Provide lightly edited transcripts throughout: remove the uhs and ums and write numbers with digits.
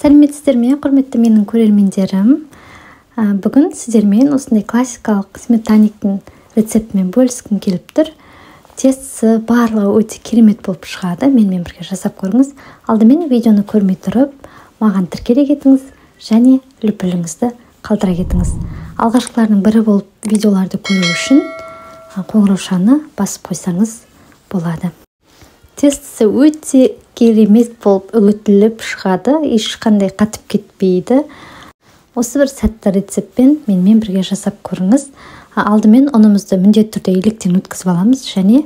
Сәлеметсіздер ме, құрметті менің көрермендерім. Бүгін сіздермен осындай классикалық сметаниктің рецептімен бөліскім келіп тұр. Тестісі барлығы өте керемет болып шығады. Менімен бірге жасап көріңіз. Алдымен видеоны көрмей тұрып, маған тіркеле кетіңіз және лүпіліңізді қалдыра кетіңіз. Алғашқылардың бірі болып видеоларды көру үшін қоңыраушаны басып қойсаңыз болады. Тестісі өте керемет болып үгітіліп шығады, ешқандай қатып кетпейді. Осы бір сәтті рецептпен менімен бірге жасап көріңіз. Алдымен ұнымызды міндетті түрде електен өткізіп аламыз және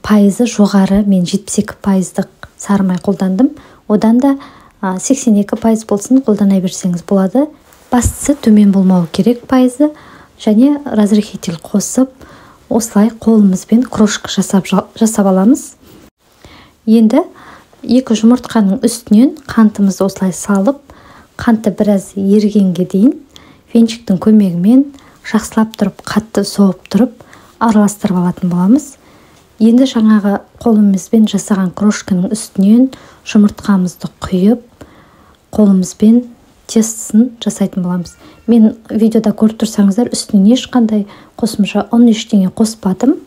пайызы жоғары, мен 72% сары май қолдандым. Одан да 82% болсын қолдана берсеңіз болады. Бастысы төмен болмауы керек пайызы және разрыхлитель қосып, осылай қолымызбен крошка жасап аламыз. Енді екі жұмыртқаның үстінен қантымызды осылай салып, қанты біраз ерігенге дейін венчиктің көмегімен жақсылап тұрып, қатты соғып тұрып араластырып алатын боламыз. Енді жаңағы қолымызбен жасаған крошканың үстінен жұмыртқамызды құйып, қолымызбен тестісін жасайтын боламыз. Мен видеода көріп тұрсаңыздар, үстінен ешқандай қосымша ұн ештеңе қоспадым.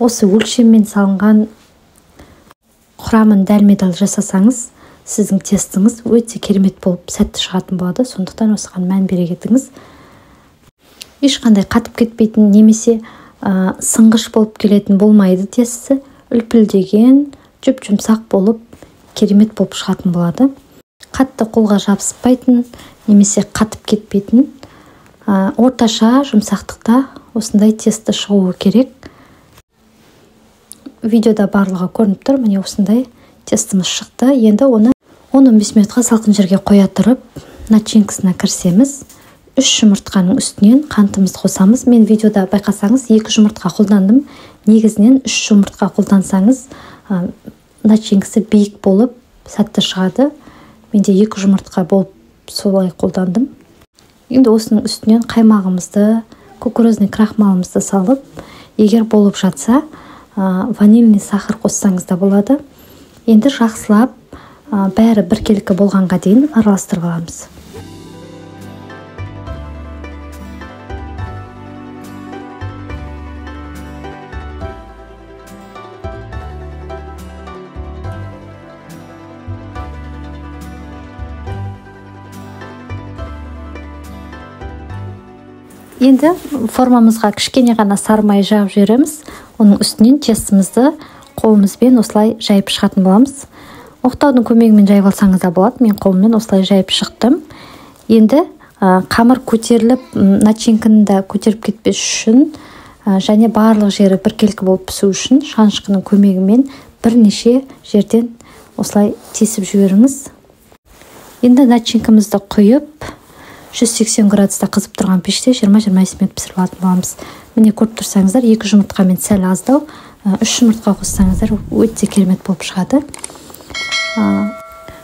Осы өлшеммен салынған құрамын дәлме-дәл жасасаңыз, сіздің тестіңіз өте керемет болып сәтті шығатын болады. Сондықтан осыған мән бере кетіңіз. Ешқандай қатып кетпейтін немесе сынғыш болып келетін болмайды тестісі. Үлпілдеген, жұп-жұмсақ болып, керемет болып шығатын болады. Қатты қолға жабыспайтын немесе қатып кетпейтін, орташа жұмсақтықта осындай тесті шығуы керек. Видеода барлығы көрініп тұр. Міне осындай тестіміз шықты. Енді оны 10-15 минутқа салқын жерге қоя тұрып, начинкасына кірісеміз. 3 жұмыртқаның үстінен қантымызды қосамыз. Мен видеода байқасаңыз 2 жұмыртқа қолдандым. Негізінен 3 жұмыртқа қолдансаңыз, начинкасы биік болып сәтті шығады. Менде 2 жұмыртқа болып солай қолдандым. Енді осының үстінен қаймағымызды, кукурузный крахмалымызды салып, егер болып жатса, ванильный сахар қоссаңыз да болады. Енді жақсылап бәрі біркелкі болғанға дейін араластырып аламыз. Енді формамызға кішкене ғана сары май жағып жібереміз. Оның үстінен тестімізді қолымызбен осылай жайып шығатын боламыз. Оқтаудың көмегімен жайып алсаңыз да болады. Мен қолыммен осылай жайып шықтым. Енді қамыр көтеріліп, начинканы да көтеріп кетпес үшін және барлық жері біркелкі болып пісу үшін шанышқының көмегімен бірнеше жерден осылай тесіп жіберіңіз. Енді начинкамызды құйып, 180 градуста қызып тұрған пеште 20-25 минут пісіріп алатын боламыз. Міне көріп тұрсаңыздар, 2 жұмыртқамен сәл аздау, 3 жұмыртқа қоссаңыздар өте керемет болып шығады.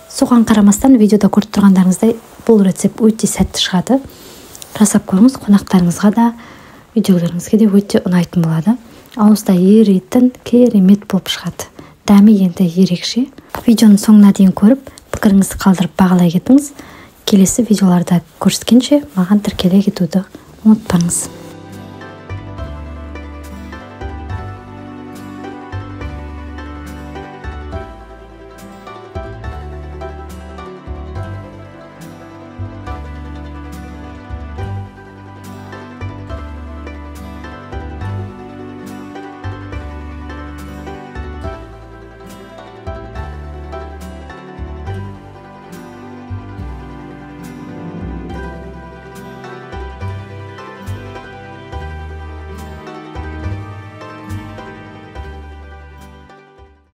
Соған қарамастан видеода көріп тұрғандарыңыздай бұл рецепт өте сәтті шығады. Жасап көріңіз, қонақтарыңызға да, үйдегілеріңізге де өте ұнайтын болады. Ауызда еритін керемет болып шығады. Дәмі енді ерекше. Видеоның соңына дейін көріп, пікіріңізді қалдырып бағалай кетіңіз. Келесі видеоларда көріскенше маған тіркеле кетуді ұмытпаңыз.